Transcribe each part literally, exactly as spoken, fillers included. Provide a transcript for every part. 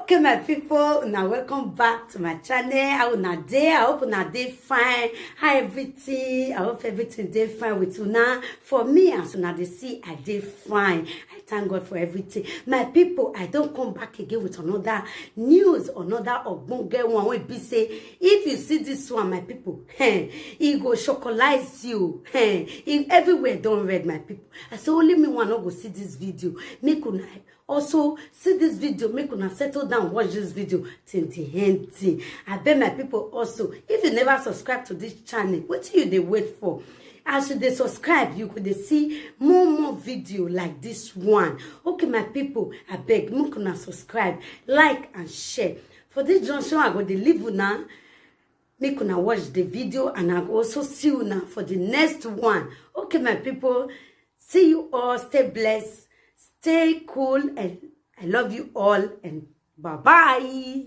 Okay, my people, now welcome back to my channel. How una dey? I hope una dey fine. How everything? I hope everything dey fine with una. For me, as una dey see, I dey fine. I thank God for everything. My people, I don come back again with another news, another ogbonge one wey be say, if you see this one, my people, eh, e go chocolize you. Eh, e, everywhere don red, my people. I say only me one no go see this video. Make una also see this video, make una settle down, watch this video till the end thing. I beg my people also, if you never subscribe to this channel, wetin you dey wait for? As you dey subscribe, you go dey see more more video like this one. Okay, my people, I beg, make una subscribe, like and share. For this junction, I go dey leave una. Make una watch the video and I go also see una for the next one. Okay, my people, see you all. Stay blessed, stay cool, and I love you all. And bye bye.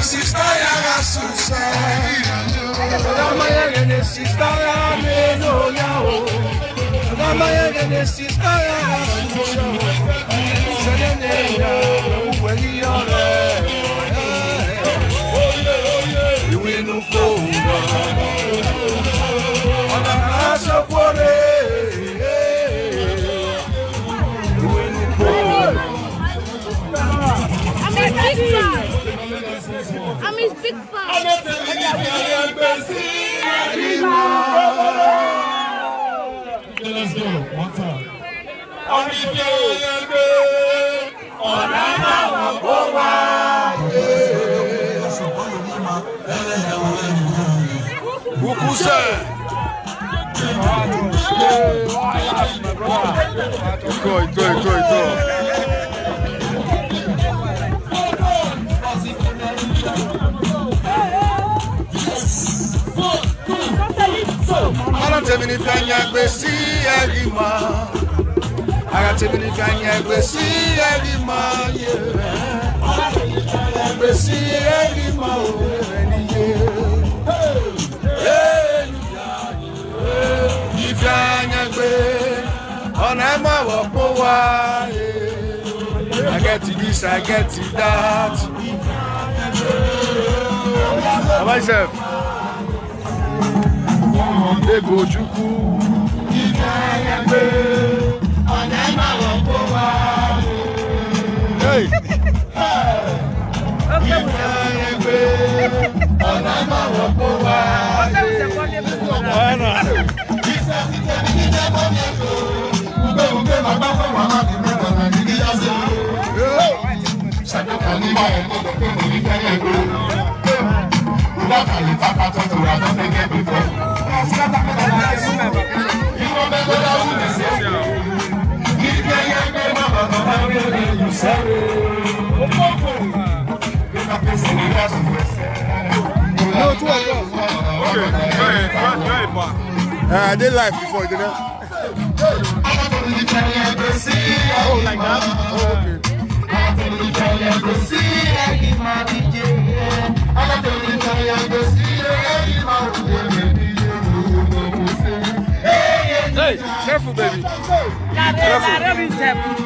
Sister, ya ga susa. Sister, ya me no ya o. Sister, ya ga susa. Sene ne ya, uwe ni ore. Iwe nu ko. Ona na so kore. Iwe nu ko. I'm a big fan. I'm his big fan. Okay, let's go. One time. Ukuse. Ito, ito, ito, ito. Ara tèmi ni fẹ́ yẹn gbé sí ẹ̀rí mọ́. Ara tèmi ni fẹ́ yẹn gbé sí ẹ̀rí mọ́. Ara tèmi ni fẹ́ yẹn gbé sí ẹ̀rí mọ́. Ẹni yé. Hey! Ifeanyagbe, ọ na-eme ọkpụwa. I get this, I get that. Myself. Ego Chukwu. Ifeanyagbe, ọ na-eme ọkpụwa. Hey. No, two of us. Okay, very, very, very bad. Uh, I did live before, you know. Oh, like that? Oh, okay. Hey, careful, baby. Careful.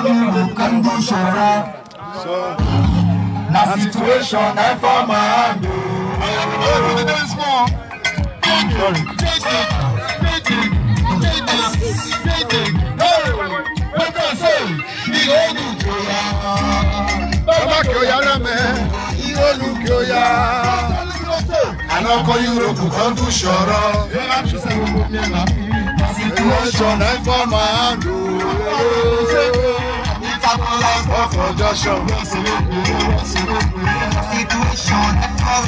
Come here, come do shara. So, na situation I for my hand. Oh, to the dance floor. Hey, what I say? Baba Kyoya na me. Iwolu Kyoya. I no call Europe, come do shoro. Situation I for my hand. Oh. Situation I for my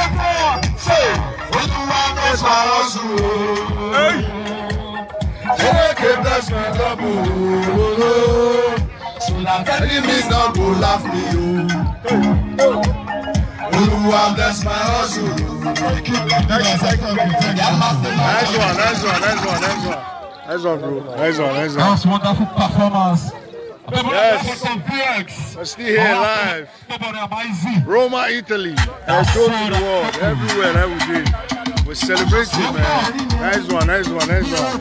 hand. Say, Oluwa bless my hustle. Hey. Chineke bless me double. So that enemies don't go laugh me. Oh. Oluwa bless my hustle. Thank you, thank you, thank you. Nice one, nice one, nice one, nice one. Nice one, bro. Nice one, nice one. That was wonderful performance. Yes. We're still here live. Roma, Italy. I showed to the world. Everywhere that we did. We're celebrating, man. Nice one, nice one, nice one.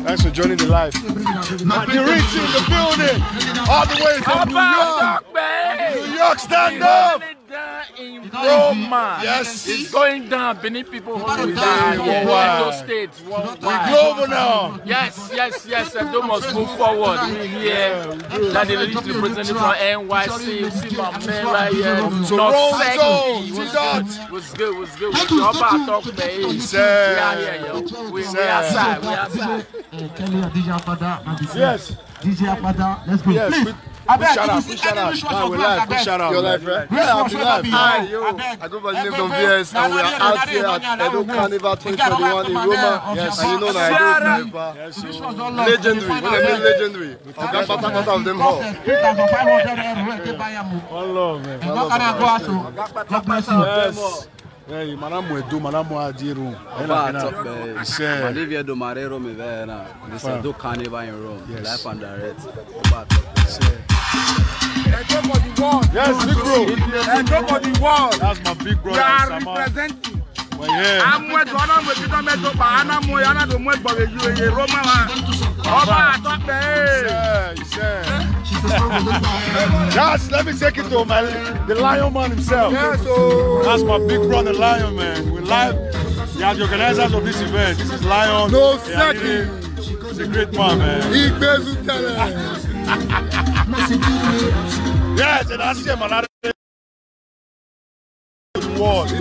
Thanks for joining the live. The Ritz in the building. All the way from New York. New York, stand up. Roma. Yes. It's going down. Benin people hold it down. Worldwide. Edo State, worldwide. We global now. Yes, yes, yes. Edo must move forward. We here. That is literally representing from N Y C. You see my man right here. Toronto. What's good? What's good? What's good? What's good? Oba Atokpe. Yes. We are here, yo. We, we outside. We outside. Yes. D J Apada, let's go. Yes, please. Abeg, shout out, shout out. Now we live, shout out. Your life, right? Yeah, I'll be live. Hi, yo. I go by the name of V S, and we are out here at Edo Carnival twenty twenty-one in Roma. Yes. And you know, like, Edo is legendary. When I mean legendary, we got part of them all. One love, man. God bless you. Yes. Hey, Manamu Edo, Manamu Adiru. Oba Atokpe. Malivia do Marero me vera. This is Edo Carnival in Rome. Yes. Live and direct. Oba Atokpe. Edo for the world. Yes, big bro. Edo for the world. That's my big brother. We are representing. We're here. I'm with one of the people that made the Bahana Moyana, the Mwe Bobe, you, you, Roma. Oba Atokpe. Yes. Yes, let me take it to my, the Lion Man himself. Yes, oh. That's my big brother, Lion Man. We live. They are the organizers of this event. This is Lion. No second. He's a great man, man. He pays you tell him. Yes, and that's him. And I World.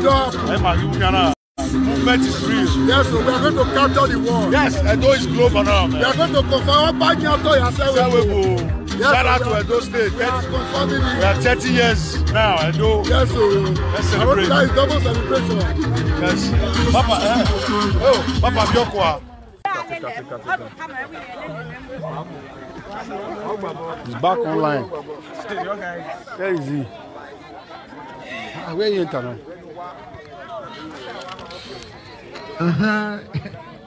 Movement is real. Yes, so we are going to capture the world. Yes, Edo is global now, man. We are going to confirm. Yes, shout out to Edo State. We are confirming it. We are thirty years now, Edo. Yes, so let's celebrate. That is double celebration. Yes. Papa, eh? Oh, Papa Biokwa. He's back online. Where is he? Ah, where you enter now? Uh-huh.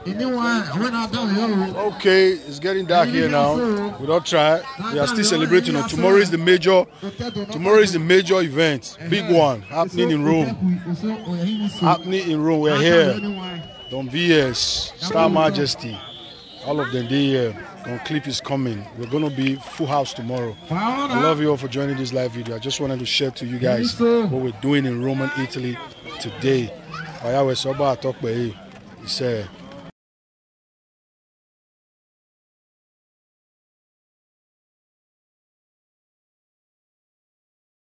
You know why? When I don't know. Okay, it's getting dark here now. We don't try. We are still celebrating. Tomorrow is the major. Tomorrow is the major event, big one happening in Rome. Happening in Rome. We're here. Don V S, Star Majesty, all of them dey here. Don Clip is coming. We're gonna be full house tomorrow. I love you all for joining this live video. I just wanted to share to you guys what we're doing in Roman Italy today. Oyawe Soba Atokpe, he said,